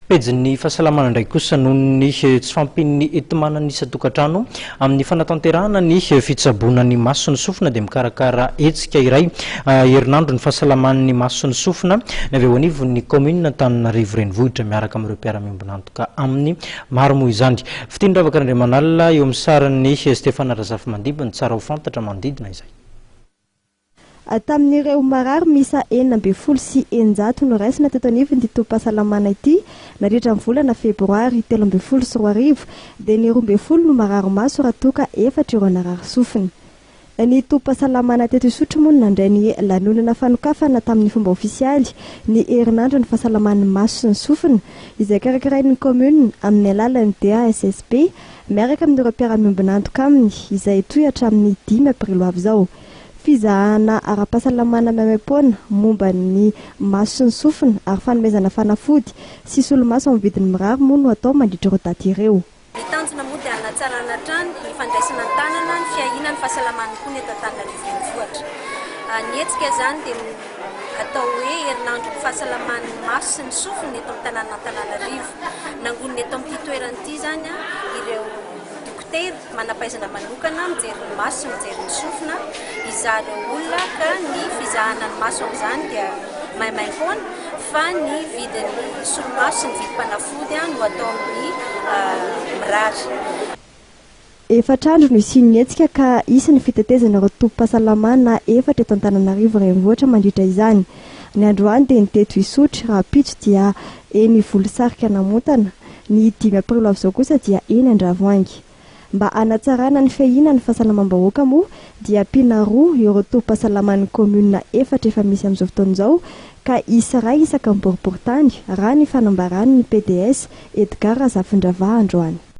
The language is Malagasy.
Pejin'ny fahasalamana indray kosa, noho ny tsy fahampian'ny enti-manana isan-tokantrano amin'ny fanatanterahana ny fitsaboana ny maso sy ny sofina dia mikarakara hetsika iray herinandro ny fahasalaman'ny maso sy ny sofina ny avy eo anivon'ny kaominina Antananarivo Renivohitra miaraka amin'ireo mpiara-miombon'antoka aminy maro moa izany. Fiteny Ravaka Randriamanalina eo amin'ny sarin'i Stéphane Razafimandimby ny tsara ho fantatra manodidina izay. Tamin'ireo marary miisa 616 noraisina teto anivon'ity tobim-pahasalamana ity nandritra ny volana febroary 2013 dia ny 12 no marary maso raha toa ka efatra ireo narary sofina. Ny tobim-pahasalamana teto Isotry moa no nandray ny lanonana fanokafana tamin'ny fomba ofisialy ny herinandron'ny fahasalaman'ny maso sy ny sofina izay karakarain'ny kaominina amin'ny alalan'ny DASSP miaraka amin'ireo mpiara-miombon'antoka aminy izay hitohy hatramin'ny 5 aprily ho avy izao. Fizahana ara-pahasalamana maimaimpoana momba ny maso sy ny sofina ary fanomezana fanafody sy solomaso amin'ny vidiny mirary moa no atao mandritra ireo daty ireo. Ny tanjona moa dia hanatsarana hatrany ny fandraisana an-tanana ny fiahiana ny fahasalaman'ny mponina eto Antananarivo Renivohitra. Ny hetsika izany dia atao hoe herinandron'ny fahasalaman'ny maso sy ny sofina eto amin'ny tanànan'Antananarivo. Nangonina eto amin'ity toerana ity izany ireo dokotera manam-pahaizana manokana mijery ny maso sy mijery ny sofina hizaha ireo olona ka ny fizahana ny maso amin'izany dia maimaimpoana fa ny vidin'ny solomaso sy ny vidim-panafody no atao amin'ny mirary. Efatra andro no hisian'ny hetsika ka hisy ny fitetezana ireo tobim-pahasalamana efatra eto Antananarivo Renivohitra mandritra izany. Ny androany dia ny teto Isotry, rahampitso dia eny Volosarika Namontana, ny 5 aprily ho avy izao kosa dia eny Andravoahangy. Mba hanatsarana ny fiahiana ny fahasalamam-bahoaka moa dia ampiana roa ireo tobim-pahasalaman'ny kaominina efatra efa misy amin'izao fotoana izao ka hisy iray isaka ny boriborintany, raha ny fanambaran'ny PDS Edgard Razafindravaha androany.